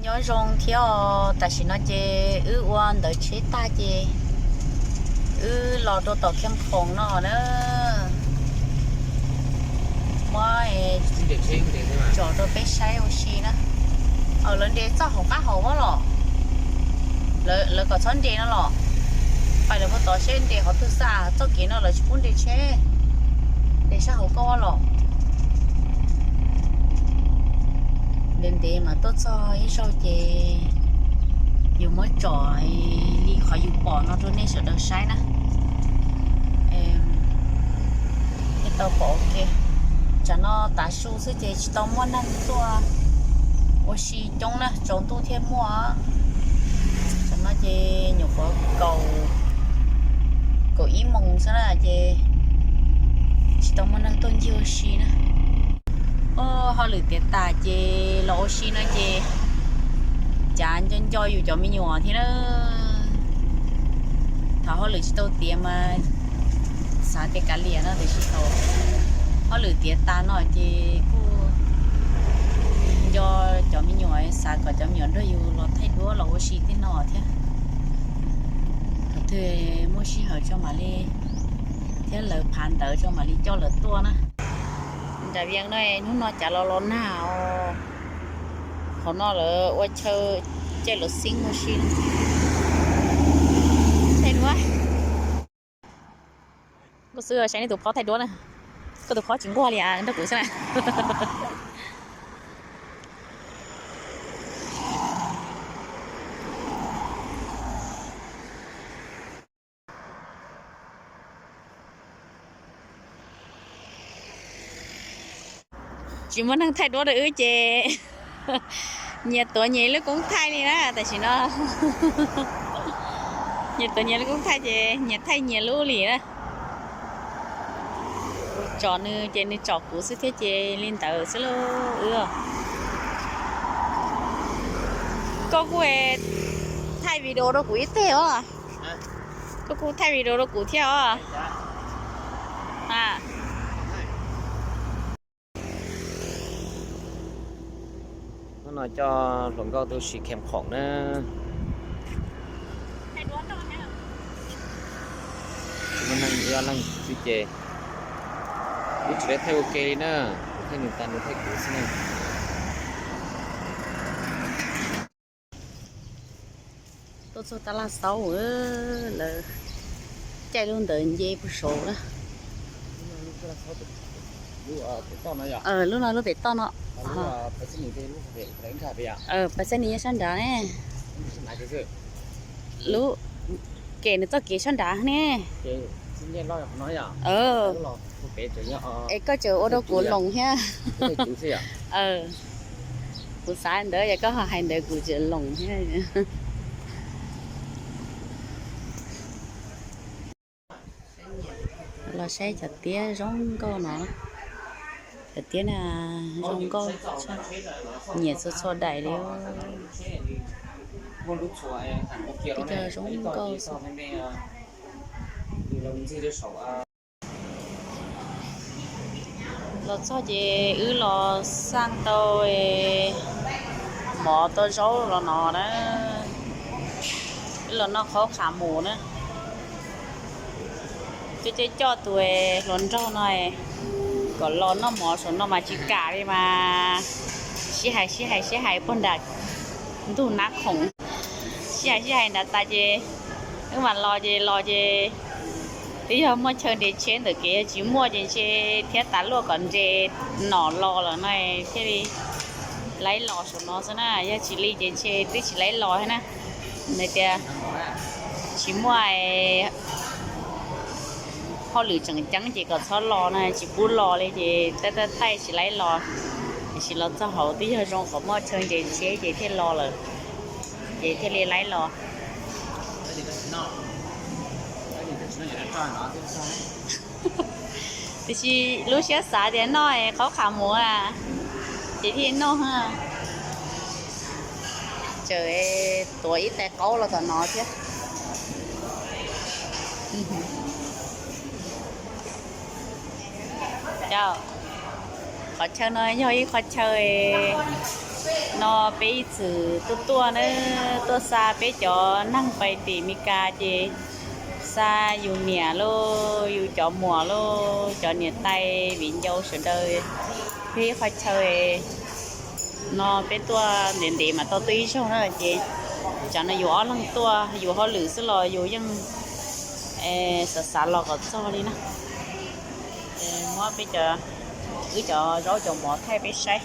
Nyob zoo thiab os, tam sim no ces wb ua ntawv tsheb tag ces wb los rau tom Kham Khoom no na. Muab tsom rau peb saib ua si na. Lawv nres txoj hauv qab hauv los, lawv kom txhob nres no los. Pais lawv puag tod seb nres qhov twg xwb, txoj kev no lawv tsis pub nres tsheb, nres sab hauv koj los. Ntev ntev mas tuaj txog ib zaug ces yus muab tsom li qhov yus pom no rau nej sawv daws saib na. Nej tau pom ua ke. Tsam no tav su xwb ces tsis tau muaj neeg tuaj ua si coob na, tsaus ntuj thiaj muaj. Tsam no ces nyuam qhuav kaum, kaum ib moos xwb na ces tsis tau muaj neeg tuaj ncig ua si na. Hauj lwm tiav tas ces los ua si no ces cav nco nco yus cov me nyuam thiab na. Thaum hauj lwm tsis tau tiav mas xav tias kav liam no, tiam sis thaum hauj lwm tiav tas no ces kuj nco cov me nyuam, xav kom cov me nyuam nrog yus los thaij duab los ua si tej no thiab. Thaum twg muaj sij hawm tso mam li, thiab lawv phav ntawv tso mam li coj lawv tuaj na. Nram Vias no hnub no cav los los nag os. Qhov no lawv ua chaw caij luv xeeb ua si. Nkauj Xwb saib nej tus phauj thaij duab na. Koj tus phauj tsis nquag li nrog kuv xwb na. Tsis muaj neeg thaij duab rau wb ces nyias tuav nyias lub koob thaij li na tam sim no. Nyias tuav nyias lub koob thaij ces nyias thaij nyias lub li na. Kuv tsom nws ces nws tsom kuv xwb thiab ces li ntawd xwb lauj wb. Koj kuj thaij video rau kuv ib teg os. Koj kuj thaij video rau kuv thiab os. Hnub no coj hluas nkauj tuaj sim Kham Khoom na. Tsis muaj neeg, ib ob leeg xwb ces wb tsis tau thaij ua ke li na, kuv thaij nws tas nws thaij kuv xwb na. Tuaj txog tab laj xaub, lawv caij lub ntawd nce puag saud na. Lub no lub pem toj no. Pais xab nis nyob sab nrad ne. Lub, kem nws txoj kev sab nrad ne. Es koj tseem ua rau kuv loos thiab. Kuv xav ntawd yog koj ho hais ntawd kuv tseem loos thiab. Los saib cov tiab zoo nkauj no. Cov tiab na zoo nkauj, nyiam txhua txhua daim li. Ib co zoo nkauj. Los txog ces wb los xaj tau mov tau zaub los no na. Wb los noj qhaub qha mus na. Coj coj coj tus hluas nraug no kom los noj mov saum no mas tsis kam li mas sib hais sib hais sib hais puag nram ntug nab khoom. Sib hais sib hais nrad tas ces wb mam los ces los ces twb yog muaj chaw nres tsheb ntawm kev, yog tsis muaj ces ntshe thiab tas luaj kom nres nom los lawm no thiaj li laib los saum no xwb na, yog tsis li ces ntshe twb tsis laib los thiab na. Nws tias tsis muaj hauj lwm tseem ceeb ces kom txhob los no, tsis pub los li ces tab tab thaij tsis laib los. Tiam sis los txog hauv twb yog zoo qhov muaj chaw nres tsheb ces thiaj los lawm, ces thiaj li laib los. Tiam sis lub siab xav tias noj qhaub qha mus, ces thiaj noj. Tseem tuav ib tais qaub los tom no thiab. Qhov chaw no yog ib qhov chaw No peb ib txwm tuaj tuaj na, tuaj xa peb cov neeg pais tim Meskas ces xa yus niam lauj, yus cov muam lauj, cov niam tais viv ncaus sawv daws peb ib qhov chaw. No peb tuaj ntev ntev mas tau tuaj ib zaug na ces tsam no yus ob leeg tuaj yus hauj lwm xwb los yus yeej xav xav los kom txog li na. Muab peb cov, wb cov zaub cov mov thaij peb saib,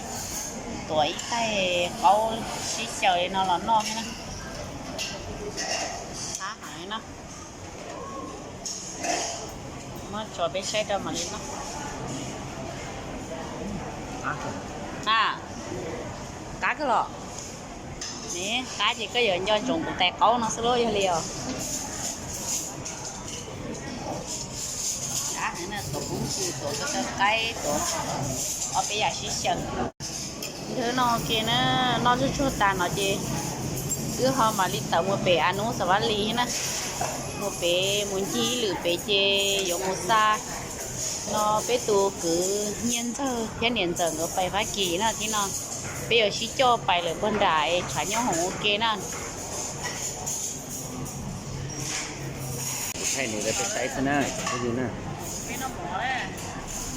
tuav ib taig qaub sib xyaw li no los noj thiab na. Qab heev li na. Muab tso peb saib rau mam li noj. A, qab kawg los. Ne qab ces koj yuav nco ntsoov kuv tais qaub no xwb lauj, yog li os. Qab heev na, tuav koob tsis tuav koj qaib tuav ob peb yam sib xyaw. Nthwv no ke na, noj tsuag tsuag tas no ces wb ho mam li tawm mus pem Anub Xav Vaj Lis na. Mus pem mus ncig ib lwm pem ces yuav mus xa no peb tus kwv Nyiaj Ntxawg thiab niam ntxawm nkawd pais Fab Kis na thib no. Peb yuav sib coj pais lawm puag nram tshav nyob hoom ua ke na. Kuv thaij nws rau peb saib xwb na, tsoom phooj ywg na.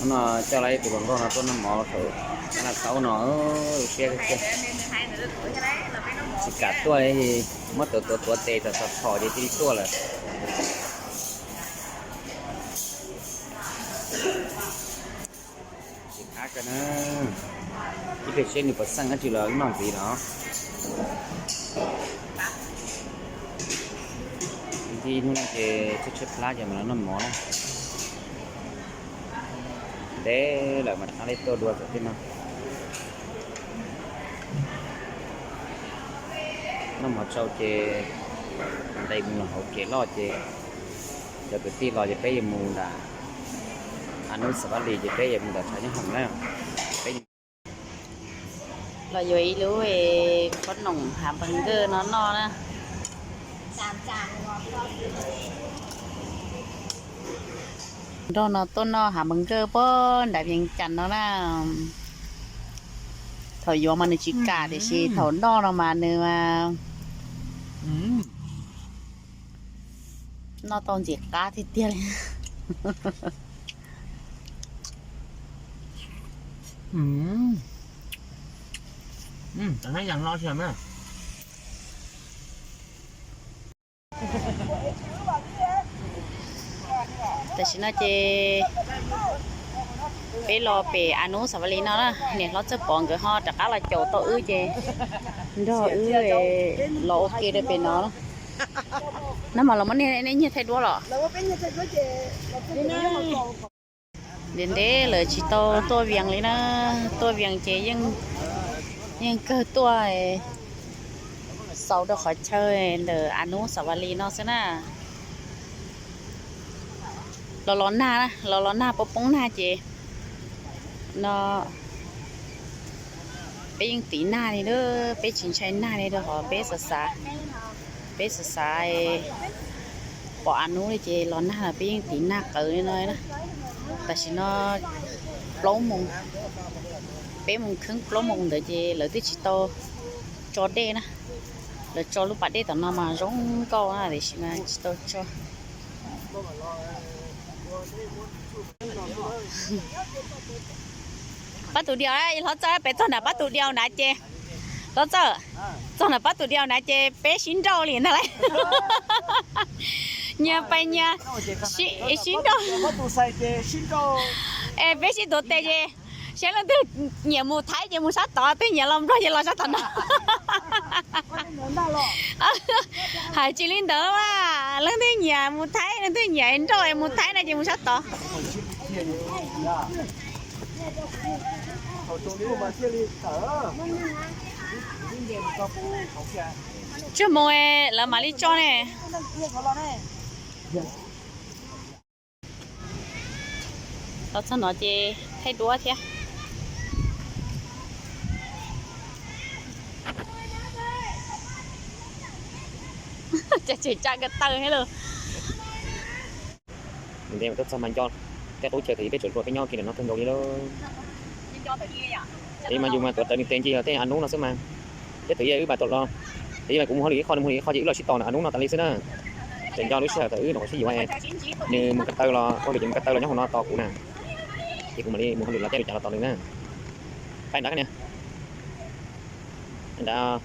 Hnub no coj lawv tus hluas nkauj no tuaj noj mov thaum Naj Laj Xaub no, siab kawg kiag. Tsis kam tuaj, muab tuav tuav tuav tes txog txog phom ces cia li tuaj lawm. Tsis qab kawg na. Ib pliag seb nws puas xeej dab tsi los noj ntxiv los. Ib hnub no ces tshaib tshaib plab ces mam li noj mov na. Ntev lawm mas rov qab tuaj dua txog tej no. Noj mov tsau ces nqis mus los hauv kev loj ces cov kwv tij los ces peb yuav mus nram Anub Xav Vaj Lis ces peb yuav mus nram tshav nyob hoom na. Peb los yuav ib lub khob noom hav npawg nkawj no noj na. Nrog no tuaj noj hav npawg nkawj puag nram Vias Cas no na. Thaum yuav mas nws tsis kam tiam sis thaum noj no mas nws mas noj tau ntxim qab tiag tiag li. Tam sim no ces peb los pem Anub Xav Vaj Lis no na, niam hlob Txawj Pov nkawd ho rov qab los caum tau wb ces nrog wb los ua ke rau pem no. Nag hmo los muab nej nyiag thaij duab los? Ntev ntev lawm tsis tau tuaj Vias li na, tuaj Vias ces yeej kawg tuaj xaus rau qhov chaw ntawm Anub Xav Vaj Lis no xwb na. Los los nag, los los nag poob poob nag ces no peb yeej tiv nag li na, peb tsis ntshai nag li rau qhov peb xav xav, peb xav xav pom Anub li ces los nag los peb yeej tiv nag qawv li no. Tam sim no plaub moos, peb moos kheeb plaub moos ntawd ces lawv twb tsis tau tso dej na. Lawv tso lub pas dej tom no mas zoo nkauj na tiam sis mas tsis tau tso. Pab tus diaus, hlob Txawj, peb txog nram pab tus diaus na ces, hlob Txawj, txog nram pab tus diaus na ces peb sib nrauj li ntag lauj. Nyias pais nyias sib nrauj. Es peb sib tuav tes ces saib leej twg nyiam mus Thaib ces mus sab tod, twg nyiam los Nplog ces los sab tom no. Hais tsis li ntawd mas leej twg nyiam mus Thaib, leej twg nyiam nrauj es mus Thaib no ces mus sab tod. Tsuag moos lawv mam li tso ne. Los txog no ces thaij duab thiab. Cas tseem tsa ko taw thiab lauj. Ntev mas tuaj txog mas nco tej qub chaw thaum peb tseem hluas peb nyob kiag ntawm no kawg nkaus li lauj. Peb mas yus mas tuav rawv nws tes ncig los tej Anub no xwb mas. Peb tus yawg wb mas tau los, tus yawg mas kuv mus hauj lwm ib qho, nws mus hauj lwm ib qho ces wb los sib tos na, hnub no tas li xwb na. Tseem nco lub sij hawm thaum wb nyuam qhuav sib yuav, nws mus ko taw los, ua cas nws mus ko taw los nyob hauv no tos kuv na, ces kuv mam li mus hauj lwm los caij lub cav los tos nws na. Pais nrad niam. Nrad.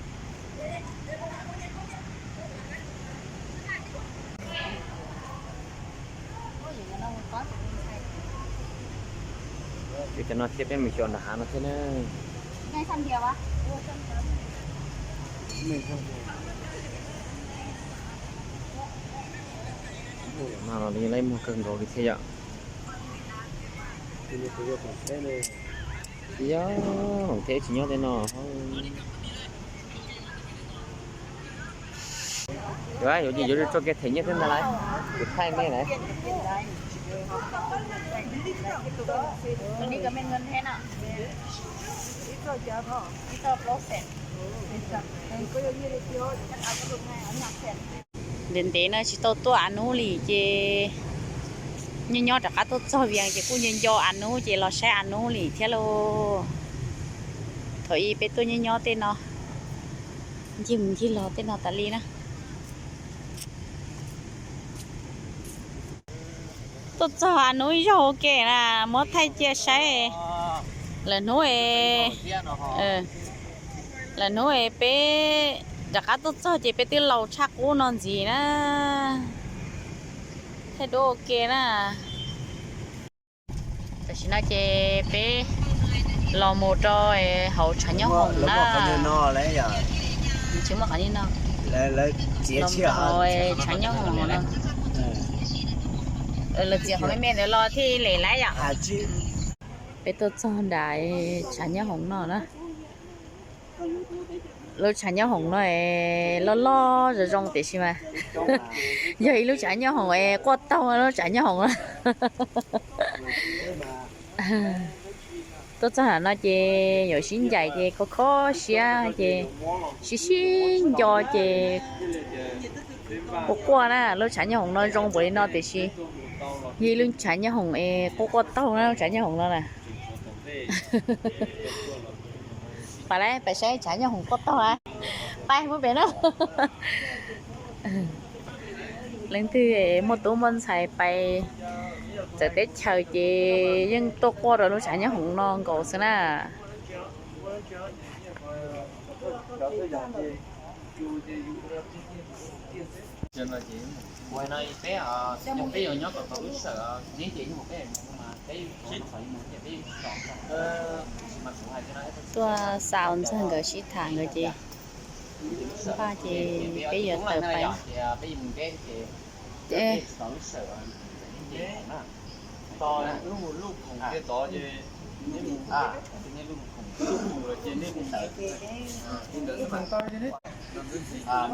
Cov no thiab peb mus xyuas nram hav no thiab na. No los nws yeej muag kawg nkaus li thiab yom. Yog, thiab tsis nyob tej no. Yuav, yuav, yuav tso kiag them nyiaj thiab ntag lauj. Kuv thaij nej na. Ntev ntev no tsis tau tuaj av nub li ces nyob nyob rov qab tuaj txog Vias ces kuj nco nco av nub ces los saib av nub li thiab lauj. Thaum ub peb tuaj nyob nyob tej no, ncig mus ncig los tej no tas li na. Tuaj txog av nub ib zaug ua ke na, muab thaij cia saib. Lwm hnub, lwm hnub peb rov qab tuaj txog ces peb twb laus tshaj qub no ntxiv na. Thaij duab ua ke na. Tam sim no ces peb los mus rau hauv tshav nyob hoom na. Tsis muaj qhov no, los mus rau hauv tshav nyob hoom no. Lawv txiav qhov me me ntawd los thiaj li lem lawm yom. Peb tuaj txog nram tshav nyob hoom no na. Lub tshav nyob hoom no loj loj zoo zoo tiam sis mas yog ib lub tshav nyob hoom es quaj taug lub tshav nyob hoom no. Tuaj txog nram no ces yuav sib ncaim ces kho kho siab ces sib sib nco ces quaj quaj na. Lub tshav nyob hoom no zoo npaum li no tiam sis yog ib lub tshav nyob hoom es quaj quaj taug na, lub tshav nyob hoom no na. Pais lauj, pais saib tshav nyob hoom quaj taug a. Pais mus pem na. Leej twg muaj tub muaj ntxhais pais txawv teb chaws ces yeej tuaj quaj rau lub tshav nyob hoom no nkaus xwb na. Peb, peb yuav nyob kom tau lub sij hawm, neb ces yeej mus peb mus mas peb, tuaj xa ntxawg nkawd sib tham nkawd ces npaj ces peb yuav tawm pais.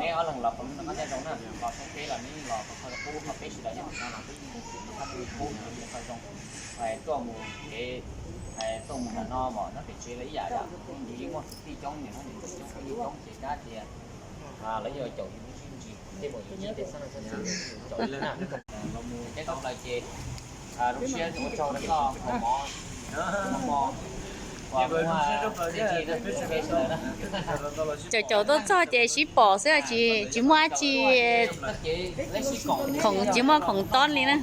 Neb ob leeg los qhov no qab nyob zoo na, los peb los neb los qhov qub qhov peb sawv daws nyob no los peb yeej mus qhov qub qhov zoo. Tuaj mus kev, tuaj mus nram no mas nyob pem tsev los ib yam yom, yus yeej muaj kwv tij coob, niam muaj niam ntxawm coob, phooj ywg coob ces kav tias lawv yuav caum yus me ntsis ntsis tej, pom yus ntsis tej xab na, caum ib leeg na. Los mus teb tau plaws ces zoo siab ua tsaug rau koj haus mov, haus mov. Caum caum tuaj txog ces sib pom xwb, tsis muaj dab tsi, khoom tsis muaj khoom tob li na.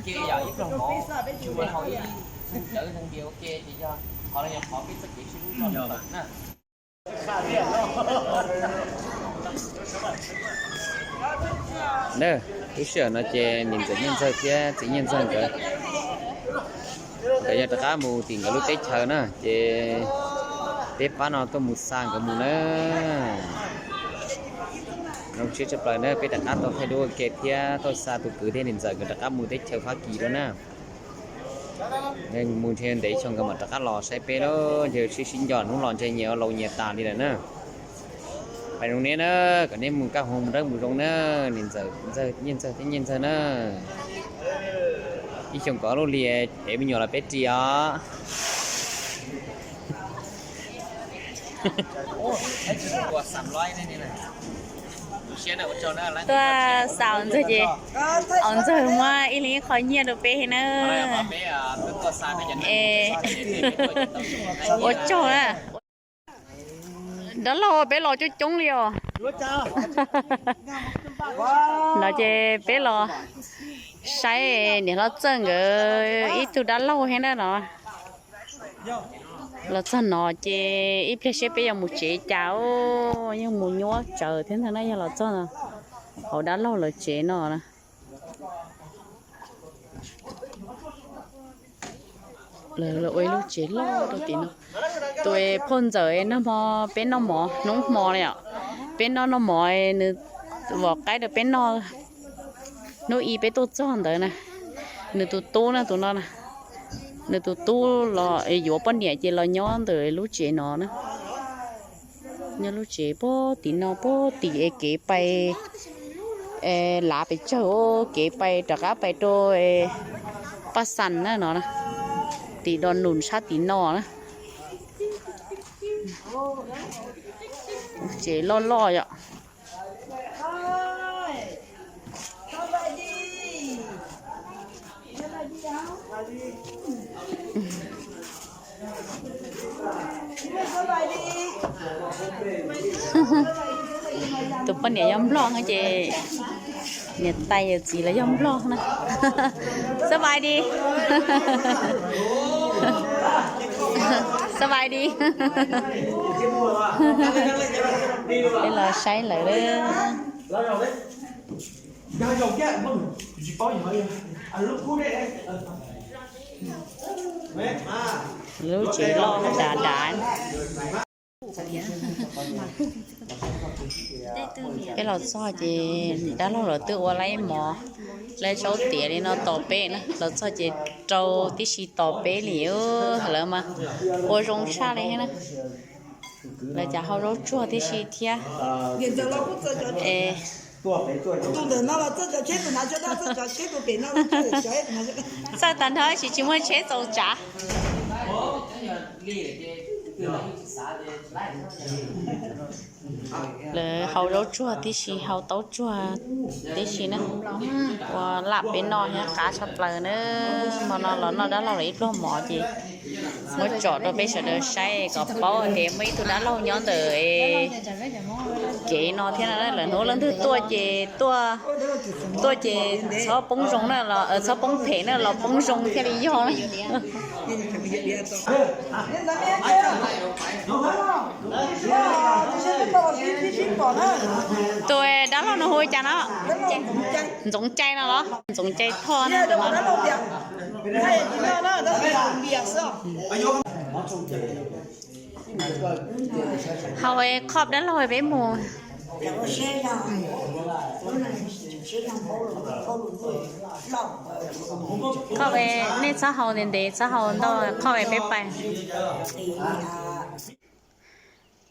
Na, lub sij hawm no ces niam ntxawm Nyiaj Ntxawg thiab txiv Nyiaj Ntxawg nkawd, nkawd yog rov qab mus tim nkawd lub teb chaws na, ces peb pab no tuaj mus xa nkawd mus na. Zoo siab tshaj plaws na, peb rov qab tau thaij duab ua ke thiab tau xa tus kwv thiab niam ntxawm nkawd rov qab mus teb chaws Fab Kis lawm na. Mus ntshe ntev xyoo nkawd mam rov qab los saib peb lawm, ntshe sib sib nco hnub los ntshe nyias laus nyias tas li lawm na. Pais zoo neb na, kom neb mus kaj hu mus dawb mus zoo na, niam ntxawm Nyiaj Ntxawg thiab Nyiaj Ntxawg na. Ib xyoo kom lub li ev me nyuam los peb ris os. Tuaj xa ntxawg ces, ntxawg muab ib leeg ib qho nyiaj rau peb na. Ua tsaug na. Dab laug peb los coob coob li os. No ces peb los saib niam hlob Txawj nkawd ib tug dab laug thiab na no. Los txog no ces ib pliag seb peb yuav mus tsev cas, yeej mus nyuaj tsawv thiab ntag na, yog los txog hauv dab laug lawv tsev no na. Lawv ua ib lub tsev loj rau tim no. Tus phauj ntxawm nag hmo peb noj mov hnub hmo li os. Peb noj noj mov nws vom qaib rau peb noj. Hnub ib peb tuaj txog ntawd na, nws tus tub na tus no na, nws tus tub los yuav poj niam ces los nyob ntawm lub tsev no na. Nyob lub tsev puag tim no puag tim es kev pais lav pes tsawg, kev pais rov qab pais rau Paj Xas na no, tim do num sab tim no na. Tsev loj loj yom. Tus poj niam yog Nplog no ces niam tais yawm txiv los yog Nplog na. Xab vais dis. Xab vais dis. Peb los saib lawm. Lub tsev loj dav dav. Peb los txog ces dab laug lawv twb ua laib mov, laib zaub tiav li no tos peb na. Los txog ces rau tib si tos peb li. Lawv mas ua zoo tshaj li thiab na. Lawv cas hau zaub tsuag tib si thiab. Txawj tag nrho tsis tsis muaj tsheb txaus tsav. Lawv hau zaub tsuag tib si, hau taub tsuag tib si na. Ua laj peb noj thiab qab tshaj plaws na. Hmo no los noj dab laug lawv ib pluag mov ces muab tsom rau peb sawv daws saib kom paub tias muaj ib tug dab laug nyob ntawm kev no thiab na. Lawv hnub leej twg tuaj ces tuaj, tuaj ces txhob poob zoo na, txhob poob phem na, los poob zoo thiaj li yog na. Tus dab laug no hu cas no? Ntxoov Cai no los? Ntxoov Cai Thoj no. Hau es qhov dab laug peb mus. Qhov es nej txhob hau ntev ntev, txhob hau ntau, qhov es peb pais.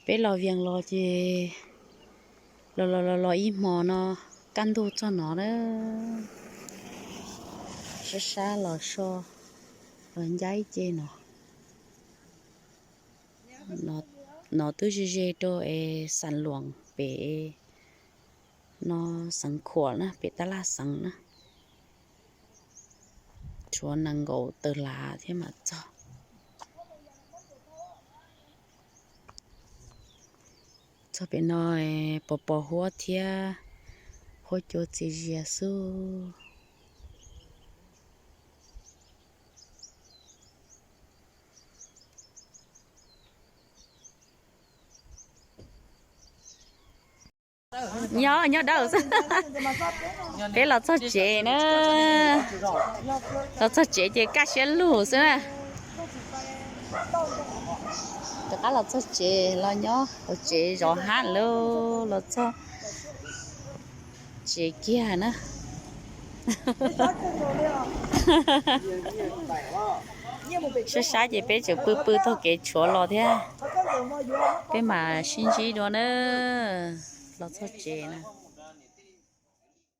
Peb los Vias los ces los los los los ib hmo no kaj ntug txog no na. Sab sab los so, los ncaib ce no. No twb ze ze rau es Xam Luam pem no, xeev Khuam na, pem tab laj xeev na. Tshuav nees nkaum tawm lav thiab mam txog. Txog pem no pos pos huab thiab huab cua txias zias xwb. Nyob nyob dawb xwb. Peb los txog tsev na. Los txog tsev ces kaj siab lug xwb na. Rov qab los txog tsev, los nyob hauv tsev zov hab lawm, los txog tsev kiag na. Sab sab ces peb tseem pw pw taug kev tshuav los thiab. Peb mam sib ntsib dua na. Los txog tsev na.